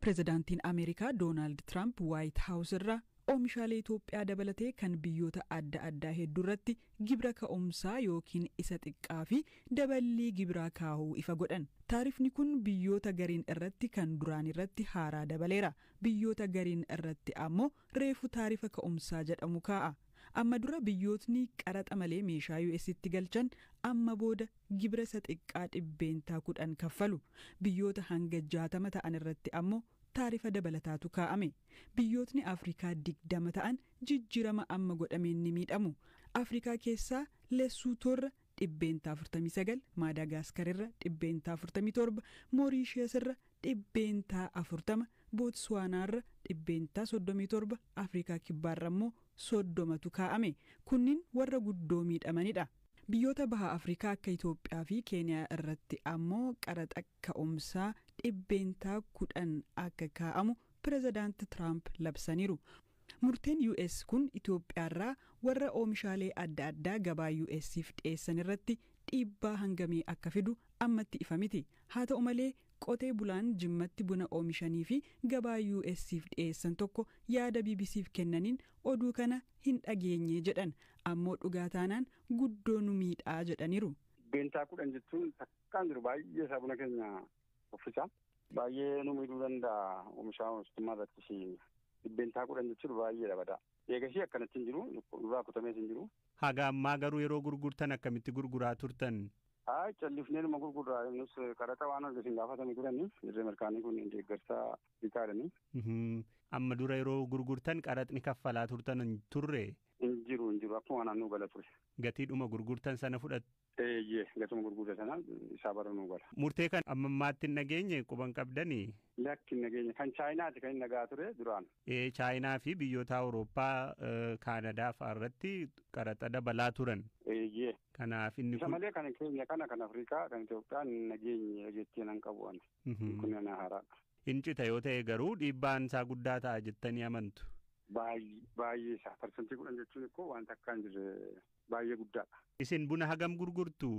Pireezidaantiin Ameerikaa Doonaald Tiraamp Waayit Haawus irraa oomishaalee Itoophiyaa dabalatee kan biyyoota adda addaa hedduu irratti gibira ka'umsaa yookiin isa xiqqaa fi daballii gibiraa kaahuu ifa godhan. Taarifni kun biyyoota gariin irratti kan duraan irratti haaraa dabaleera. Biyyoota gariin irratti ammoo reefu taarifa ka'umsaa jedhamu kaa'a. Amma dura biyyootni qaraxa malee meeshaa US'tti galchan amma booda gibira isa xiqqaa 10% kaffalu. Biyyoota hanga 60 ta'an irratti ammoo taarifa dabalataatu kaa'ame. Biyyootni Afrikaa 20 ta'an jijjiirama amma godhameen ni miidhamu. Afrikaa keessaa Lesuutoorra 49%, Maadaagaaskarirra 47%, Mooriishiyasirra 40%, Bootsuwaanaarra 37%, Afrikaa Kibbaarra immoo 30tu kaa'ame. Kunniin warra guddoo miidhamanidha. Biyyoota baha Afrikaa akka Itoophiyaa fi Keeniyaa irratti ammoo qaraxa ka'umsaa 10% akka kaa'amu Pireezidaanti Tiraamp labsaniiru. Murteen US kun Itoophiyaarraa warra oomishaalee adda addaa gabaa US'if dhiyeessan irratti dhiibbaa hangamii akka fidu ammatti ifa miti. Haa ta'u malee, qotee bulaan Jimmatti buna oomishanii fi gabaa US'if dhiyeessan tokko yaada BBC'f kennaniin oduu kana hin dhageenye jedhan, ammoo dhugaa taanaan guddoo nu miidhaa jedhaniiru. 10% jechuun takkaan jiru baay'ee isaa buna keenya uffisa. Baay'ee nu miidhuu danda'a, oomisha oomishtummaa irrattis 10% jechuun baay'eedha badaa. Eegasii akkanatti hin jiru, nurraa kutamees hin jiru. Haga ammaa garuu yeroo gurgurtan akkamitti gurguraa turtan? Haa, callifnee numa gurgurraa, nus qaraxa waan argisiin gaafatanii turanii dirree mirkaanii kun deeggarsa bitaadhani. Amma dura yeroo gurgurtan qaraxni kaffalaa turtan hin turre? Hin jiru, hin jiru, akkuma naannoo gala ture. Gatiidhuma gurgurtan sana fudhatu. Eeyyee, gatuma gurgurta sana isaa bara nuu gala. Murtee kan amma ammaatti hin dhageenye quban qabdanii? Lakki, hin dhageenye. Kan Chaayinaati kan hin dhagaa ture duraan. Chaayinaa fi biyyoota Awurooppaa, Kaanadaa fa'aa irratti qaraxa dabalaa turan. Eeyyee. Kanaaf inni Isa kun. malee kan keenya kana, kan Afrikaa, kan Itoophiyaa hin dhageenye jettee nan qabu ani. Kun na haaraadha. Hin cita yoo ta'e garuu dhiibbaan isaa guddaa ta'a jettanii amantu? Baay'ee baay'ee isaa, 10% jechuun ikkoo wanta akka hin jirre baay'ee guddaadha. Isin buna hagam gurgurtu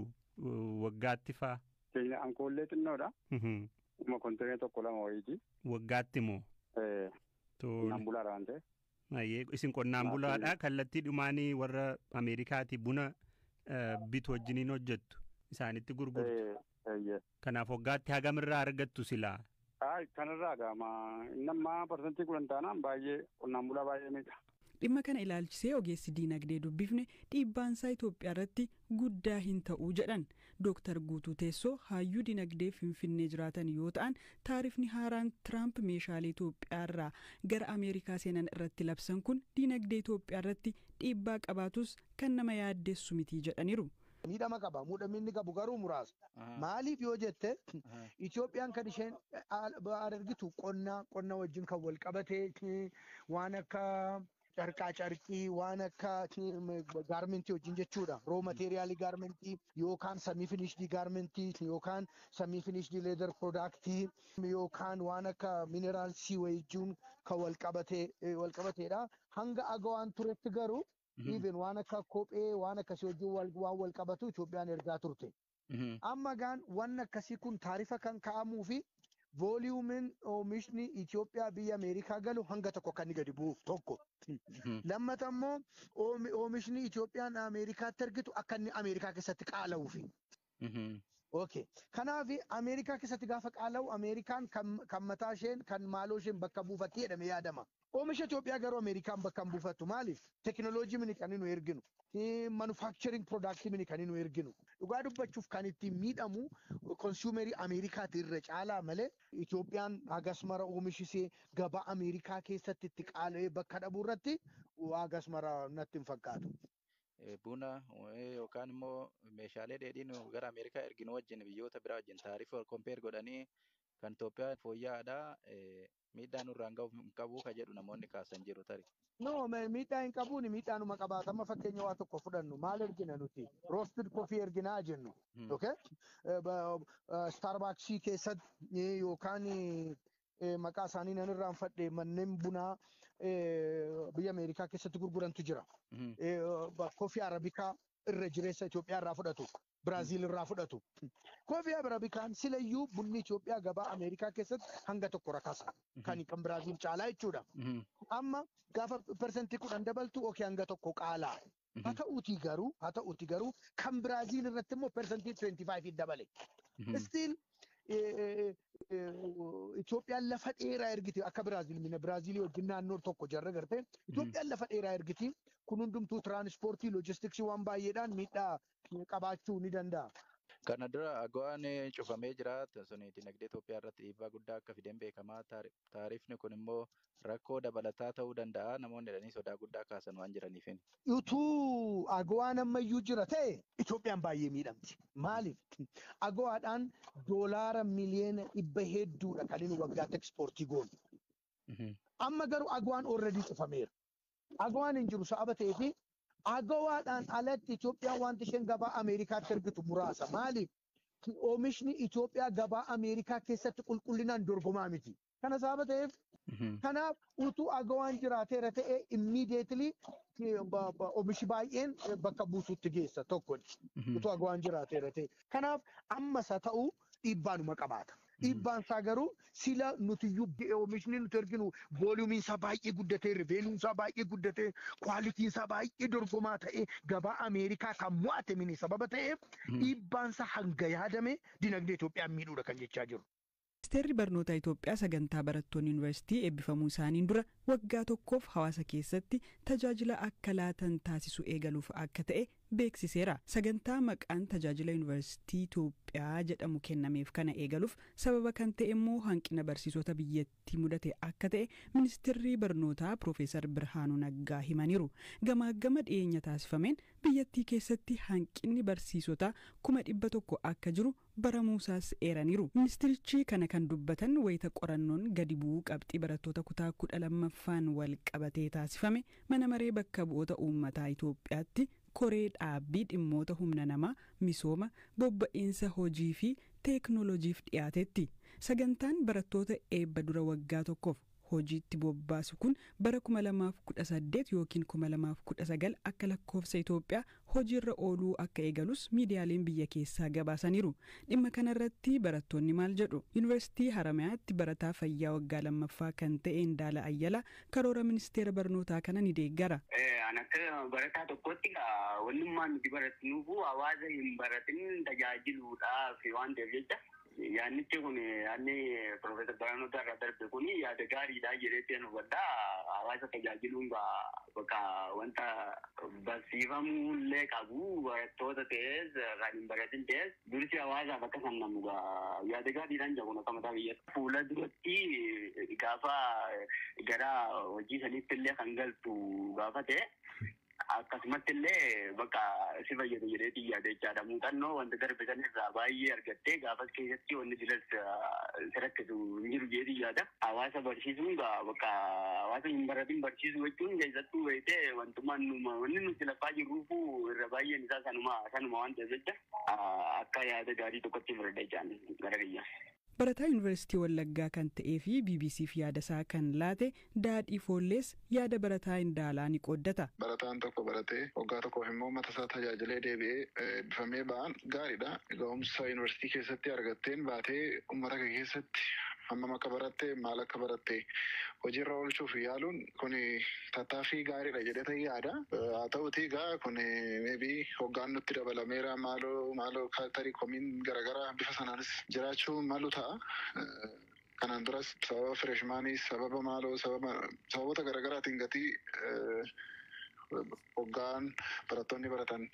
waggaatti faa? Keenya ankoollee xinnoodha. Uma konteener tokko lama wayiiti. Waggaatti moo? Qonnaan bulaadha waan ta'eef. Ayyee, isin qonnaan bulaadha, kallattii dhumaanii warra Ameerikaati buna bitu wajjiniin hojjettu, isaanitti gurgurtu. Kanaaf waggaatti hagamirraa argattu silaa? Ay, kanarraa gaama inni ammaa 10% taanaan baay'ee qonnaan bulaa baay'ee miidha. Dhimma kana ilaalchisee ogeessi diinagdee dubbifne dhiibbaansaa Itoophiyaa irratti guddaa hin ta'uu jedhan. Dooktar Guutuu Teessoo hayyuu diinagdee Finfinnee jiraatan yoo ta'an, taarifni haaraan Tiraamp meeshaalee Itoophiyaa irraa gara Ameerikaa seenan irratti labsan kun diinagdee Itoophiyaa irratti dhiibbaa qabaatus kan nama yaaddeessu miti jedhaniiru. Miidhama qaba. Miidhamni inni qabu garuu muraasa. Maaliif yoo jette, Itoophiyaan kan isheen argitu qonna wajjin kan wal qabate, waan akka carqaa carqii, waan akka garmentii wajjin jechuudha. Raw materialii garmentii yookaan semi finishedii garmentii yookaan semi finishedii leather productii yookaan waan akka mineralsii wajjin kan wal qabate wal qabateedha. Hanga AGOAn turetti garuu even waan akka kophee, waan akkasii wajjin waan wal qabatu Itoophiyaan ergaa turte. Amma gaan waan akkasii kun taarifa kan kaa'amuu fi volumeiin oomishni Itoophiyaa biyya Ameerikaa galu hanga tokko kan inni gadi bu'uuf tokko. Lammata immoo oomishni Itoophiyaan Ameerikaatti ergitu akka inni Ameerikaa keessatti qaala'uufi. Okay. Kanaaf Ameerikaa keessatti gaafa qaala'u, Ameerikaan kan mataa isheen kan maaloo isheen bakka buufatti jedhamee yaadama. Oomisha Itoophiyaa garuu Ameerikaan bakka hin buufattu. Maaliif? Tekinooloojii mini kan nu erginu. Manufacturing product mini kan nu erginu. Dhugaa dubbachuuf kan ittiin miidhamu consumerii Ameerikaati irra caalaa malee Itoophiyaan hagas mara oomishisee gabaa Ameerikaa keessatti itti qaala'ee bakka dhabuu irratti hagas mara natti hin fakkaatu. Buna yookaan immoo meeshaalee dheedhii nu gara Ameerikaa erginu wajjin biyyoota biraa wajjin taarifa compare godhanii kan Itoophiyaa fooyya'aadha. Miidhaa nurraan gahu hin qabu ka jedhu namoonni kaasan jiru tarii. No, miidhaa hin qabuun miidhaanuma qabaata. Amma fakkeenya waa tokko fudhannu, maal ergina nuti? Roasted coffee erginaa jennu. Okay? Starbucksii keessatti yookaan maqaa isaanii nan irraanfadhe, manneen bunaa biyya Ameerikaa keessatti gurgurantu jira. Coffee Arabikaa irra jireessa Itoophiyaa irraa fudhatu. Biraaziil irraa fudhatu. Coffee Arabicaan silayyuu bunni Itoophiyaa gabaa Ameerikaa keessatti hanga tokko rakasa. Kan Biraaziil caalaa jechuudha. Amma gaafa 10% dabaltu okay hanga tokko qaalaa. Haa ta'uutii garuu kan Biraaziil irratti immoo 25% dabale. Still Itoophiyaan lafa dheeraa ergiti akka Biraaziil mina Biraaziilii wajjin naannoo tokko jarra gartee Itoophiyaan lafa dheeraa ergiti. Kun hundumtuu tiraanispoortii, loojistiksii waan baay'eedhaan miidhaa qabaachuu ni danda'a. Kana dura AGOAn cufamee jira. Sun dinagdee Itoophiyaa irratti dhiibbaa guddaa akka fideen beekamaa. Taarifni kun immoo rakkoo dabalataa ta'uu danda'a. Namoonni jedhanii sodaa guddaa kaasan waan jiraniif. Utuu AGOAn ammayyuu jira ta'e, Itoophiyaan baay'ee miidhamti. Maaliif? AGOAdhaan doolaara miliyoona 100 hedduudha kan inni waggaatti ekspoortii goonu. Amma garuu AGOAn already cufameera. AGOAn hin jiru sababa ta'eefi AGOAdhaan alatti Itoophiyaan wanti isheen gabaa Ameerikaatti ergitu muraasa. Maaliif? Oomishni Itoophiyaa gabaa Ameerikaa keessatti qulqullinaan dorgomaa miti. Kana sababa ta'eef, kanaaf utuu AGOAn jiraateera ta'e, immediately oomishi baay'een bakka buusuutti geessa tokko utuu AGOAn jiraateera ta'e. Kanaaf ammas haa ta'u dhiibbaanuma qabaata. Dhiibbaan isaa garuu sila nutiyyuu oomishni nuti erginu volumeiin isaa baay'ee guddatee, revenueun isaa baay'ee guddatee, qualityn isaa baay'ee dorgomaa ta'ee gabaa Ameerikaa kan mo'ate mini sababa ta'eef, dhiibbaan isaa hanga yaadame dinagdee Itoophiyaa miidhuudha kan jechaa jiru. Ministeerri Barnoota Itoophiyaa sagantaa barattoonni yuunivarsiitii eebbifamuu isaaniin dura waggaa tokkoof hawaasa keessatti tajaajila akka laatan taasisu eegaluuf akka ta'e beeksiseera. Sagantaa maqaan tajaajila yuunivarsiitii Itoophiyaa jedhamu kennameef kana eegaluuf sababa kan ta'e immoo hanqina barsiisota biyyattii mudate akka ta'e ministeerri barnootaa Piroofeesar Birhaanuu Naggaa himaniiru. Gamaagama dhiyeenya taasifameen biyyattii keessatti hanqinni barsiisotaa 100,000 akka jiru baramuusaas eeraniiru. Ministirichi kana kan dubbatan wayita qorannoon gadi bu'uu qabxii barattoota kutaa 12ffaan wal qabatee taasifame mana maree bakka bu'oota uummataa Itoophiyaatti koree dhaabbii dhimmoota humna namaa, misooma, bobba'iinsa hojii fi teeknooloojiif dhiyaatetti. Sagantaan barattoota eebba dura waggaa tokkoof hojiitti bobbaasu kun bara 2018 yookiin 2019 akka lakkoofsa Itoophiyaa hojiirra ooluu akka eegalus miidiyaaleen biyya keessaa gabaasaniiru. Dhimma kanarratti barattoonni maal jedhu? Yuunivarsiitii Haramayaatti barataa fayyaa waggaa lammaffaa kan ta'e Indaala Ayyala karoora ministeera barnootaa kana ni deeggara. An akka barataa tokkotti wannummaan nuti baratnuufu hawaasa hin baratin tajaajiluudhaaf waan ta'eef jecha, yaadnichi kun, yaadni Piroofeesar Birhaanuu irraa darbe kun yaada gaariidha jedheetti nu hubadha. Hawaasa tajaajiluun bakka wanta barsiifamuu illee qabu, barattoota ta'es kan hin baratin ta'es dursi hawaasaaf akka kennamu yaada gaariidhaan jedhu akka mataa biyyatti. Fuula duratti gaafa gara hojii saniitti illee kan galtu gaafa ta'e, akkasumatti illee bakka si fayyadu jedheetii yaada jechaadha. Muuxannoo wanta darbe san irraa baay'ee argattee gaafas keessatti wanni silas si rakkisu hin jiru jedheetii yaada. Hawaasa barsiisuun bakka hawaasa hin baratin barsiisuu jechuun keessattuu beektee wantummaan wanni nuti lafaa jirruufu irra baay'een isaa sanuma waan ta'eef jecha, akka yaada gaarii tokkotti fudhadha jechaan gara biyya. Barataa Yuunivarsiitii Wallaggaa kan ta'ee fi BBCf yaada isaa kan laate Daadhii Foollees yaada barataa Indaalaa ni qooddata. Barataan tokko baratee waggaa tokkoof immoo uummata isaa tajaajilee deebi'ee eebbifamee ba'an gaariidha. Ga'umsa yuunivarsiitii keessatti argatteen baatee uummata kee keessatti hammam akka baratte, maal akka baratte hojiirra oolchuuf yaaluun kun tattaaffii gaariidha jedhee yaada. Haa ta'utii egaa kun maybe hoggaan nutti dabalameera, maaloo maaloo tarii komiin garaagaraa bifa sanaanis jiraachuu malu ta'a. Kanaan duras sababa freshmanii, sababa maaloo, sababoota garaagaraatiin gatii hoggaan barattoonni baratan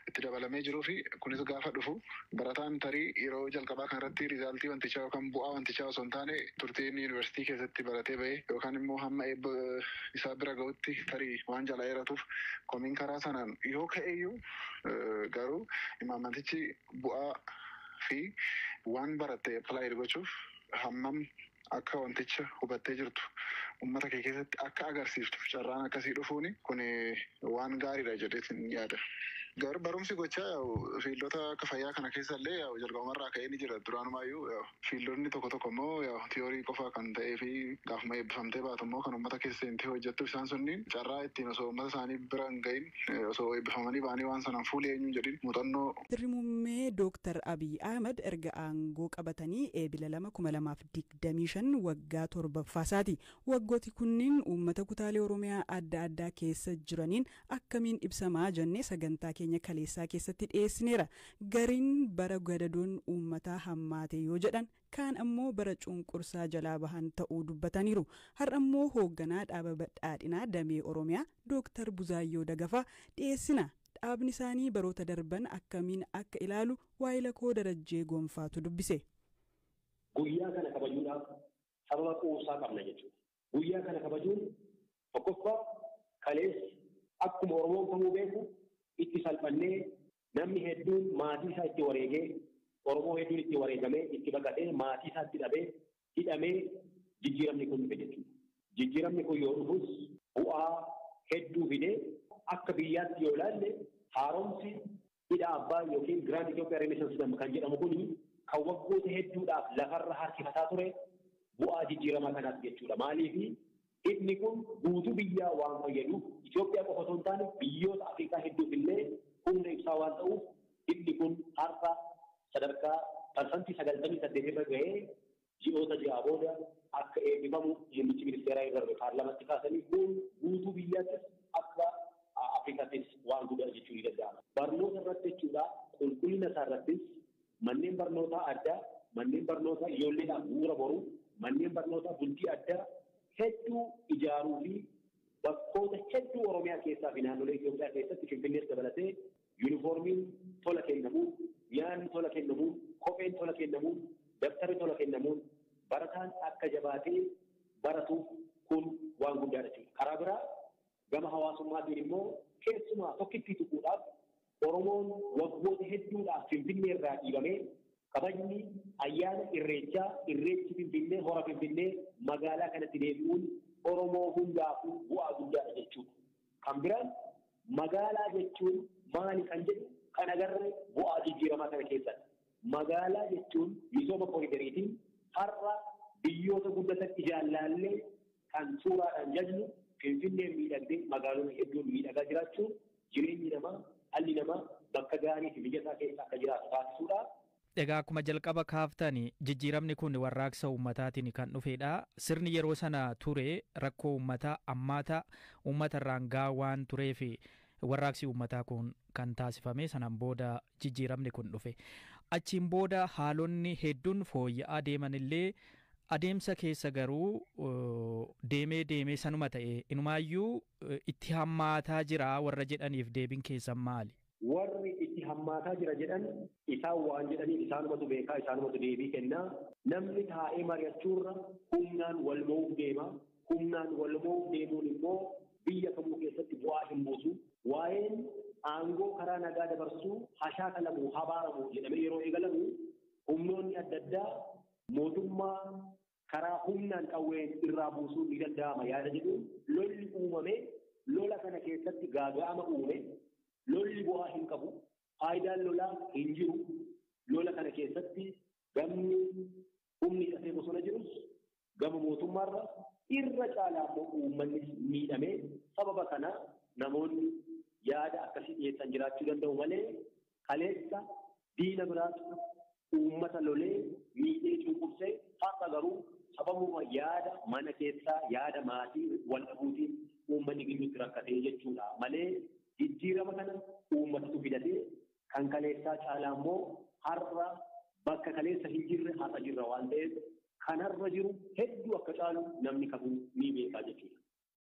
itti dabalamee jiruu fi kunis gaafa dhufu barataan tarii yeroo jalqabaa kanarratti resultii wantichaa yookaan bu'aa wantichaa osoo hin taane, turtiin yuunivarsiitii keessatti baratee bahee yookaan immoo hamma eebba isaa bira gahutti tarii waan jalaa dheeratuuf komiin karaa sanaan yoo ka'eyyuu, garuu imaammatichi bu'aa fi waan baratte apply gochuuf hammam akka wanticha hubattee jirtu uummata kee keessatti akka agarsiiftu carraan akkasii dhufuuni kun waan gaariidha jedheetin yaada. Garuu barumsi gochaa fiildota akka fayyaa kana keessa illee jalqabumarraa ka'ee ni jira. Duraanumayyuu fiildonni tokko tokko immoo tiyoorii qofa kan ta'ee fi gaafuma eebbifamtee baatu immoo kan uummata keessa seentee hojjettu isaan sunniin carraa ittiin osoo uummata isaanii bira hin gahin osoo eebbifamanii ba'anii waan sanaan fuula eenyuun jedhin muuxannoo. Ministeerri muummee Dooktar Abiy Ahmed erga aangoo qabatanii eebila 2/2025 waggaa 7ffaasaati. Waggooti kunniin uummata kutaalee Oromiyaa adda addaa keessa jiraniin akkamiin ibsamaa jennee sagantaa keenya kaleessaa keessatti dhiyeessineera. Gariin bara gadadoon uummataa hammaate yoo jedhan kaan ammoo bara cunqursaa jalaa bahan ta'uu dubbataniiru. Har'a immoo hoogganaa dhaaba badhaadhinaa damee Oromiyaa Dooktar Buzaayyoo Dagafaa dhiyeessina. Dhaabni isaanii baroota darban akkamiin akka ilaalu waayila koo Darajjee Gonfaatu dubbise. Guyyaa kana kabajuudhaaf sababa quubsaa qabna jechuudha. Guyyaa kana kabajuun tokkoffaa kaleessa akkuma Oromoon kamuu beeku itti salphannee namni hedduun maatii isaa itti wareegee Oromoo hedduun itti wareegamee itti baqatee maatii isaa itti dhabee hidhamee jijjiiramni kun dhufe jechuudha. Jijjiiramni kun yoo dhufus bu'aa hedduu fidee akka biyyaatti yoo ilaalle haaromsi hidha abbaa yookiin Grand Itoophiyaa Renaissance Dam kan jedhamu kuni kan waggoota hedduudhaaf lafarra harkifataa ture bu'aa jijjiiramaa kanaati jechuudha. Maaliif hidhni kun guutuu biyyaa waan fayyaduuf Itoophiyaa qofa osoo hin taane biyyoota Afrikaa hedduuf illee humna ibsaa waan ta'uuf hidhni kun har'a sadarkaa 98% irra gahee ji'oota ja'a booda akka eebbifamu muummichi ministeeraa irra darbe paarlaamaatti kaasanii kun guutuu biyyaattis akka Afrikaattis waan guddaa jechuu ni danda'ama. Barnoota irratti jechuudha qulqullina isaa irrattis manneen barnootaa addaa, manneen barnootaa ijoolleedhaaf bu'uura boruu, manneen barnootaa bultii addaa hedduu ijaaruu fi bakkoota hedduu Oromiyaa keessaa fi naannolee Itoophiyaa keessatti Finfinnees dabalatee yuunifoormiin tola kennamuun, nyaanni tola kennamuun, kopheen tola kennamuun, dabtarri tola kennamuun barataan akka jabaatee baratuuf kun waan guddaadha jechuudha. Karaa biraa gama hawaasummaatiin immoo keessumaa tokkittii tuquudhaaf Oromoon waggoota hedduudhaaf Finfinnee irraa dhiibamee kabajni ayyaana irreechaa irreechi Finfinnee hora Finfinnee magaalaa kanatti deebi'uun Oromoo hundaafuu bu'aa guddaadha jechuudha. Kan biraan magaalaa jechuun maali kan jedhu kan agarre bu'aa jijjiiramaa kana keessatti. Magaalaa jechuun misooma korideriitiin har'a biyyoota guddatan ijaan laallee kan suuraadhaan jajnu Finfinneen miidhagdee magaalota hedduun miidhagaa jiraachuun jireenyi namaa dhalli namaa bakka gaarii fi mijataa keessa akka jiraatu taasisuudha. Egaa akkuma jalqaba kaaftan jijjiiramni kun warraaqsa uummataatiin kan dhufedha. Sirni yeroo sana ture rakkoo uummataa ammaata uummatarraan gahaa waan tureef warraaqsi uummataa kun kan taasifame sanaan booda jijjiiramni kun dhufe. Achiin booda haalonni hedduun fooyya'aa deeman illee adeemsa keessa garuu deemee deemee sanuma ta'e inumaayyuu itti hammaataa jira warra jedhaniif deebiin keessan maali? Warri itti hammaataa jira jedhan isaan waan jedhaniif isaanumatu beekaa isaanumatu deebii kennaa. Namni taa'ee mari'achuurra humnaan wal mo'uuf deema. Humnaan wal mo'uuf deemuun immoo biyya kamuu keessatti bu'aa hin buusu. Waa'een aangoo karaa nagaa dabarsuu hashaakalamuu habaaramu jedhamee yeroo eegalamu humnoonni adda addaa mootummaa karaa humnaan qawween irraa buusuun ni danda'ama yaada jedhuun lolli uumame lola kana keessatti gaaga'ama uume. Lolli bu'aa hin qabu. Faayidaan lolaa hin jiru. Lola kana keessatti gamni humni hidhatee bosona jirus gama mootummaarra irra caalaa immoo uummannis miidhamee sababa kana namoonni yaada akkasii dhiyeessan jiraachuu danda'u malee kaleessa diina biraatu uummata lolee miidhee cunqursee har'a garuu sababuma yaada mana keessaa yaada maatii wal dhabuutiin uummanni gidduutti rakkatee jechuudha malee jijjiirama kana uummatatu fidatee kan kaleessaa caalaa immoo har'a bakka kaleessa hin jirre har'a jirra waan ta'eef kanarra jiru hedduu akka caalu namni kamuu ni beekaa jechuudha.